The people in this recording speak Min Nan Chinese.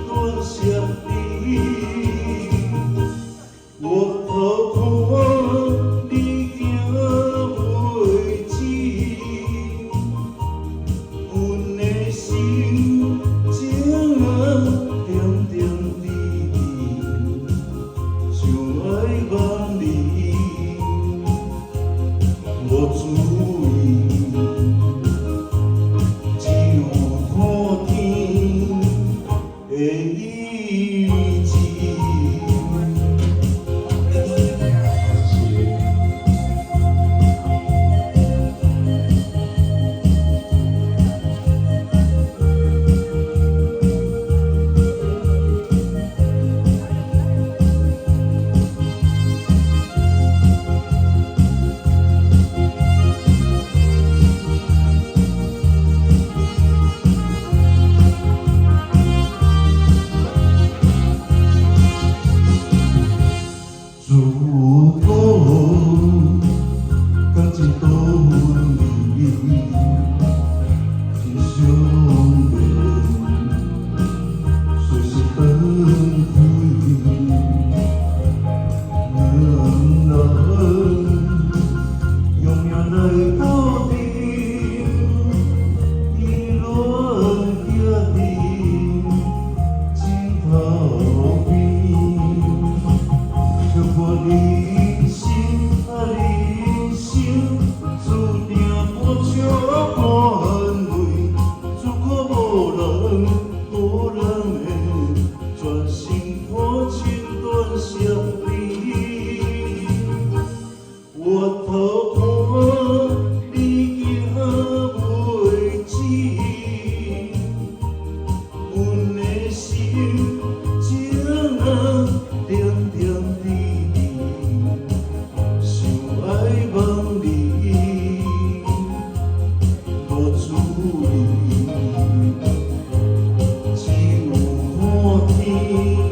斷捨離。回頭看你行袂止，阮的心情啊，點點滴滴，想愛望你，無注意，只有看天的意志。謝謝。自古感情多分離，真相連，隨時斷開。兩人用命來鬥陣，依戀徛佇枕頭邊。笑看人生啊人生，注定無笑無安慰，如果無人無人會全心看情斷捨離。回頭看你行袂止，阮的心情啊點點滴滴，想愛望你，無注意，只有看天。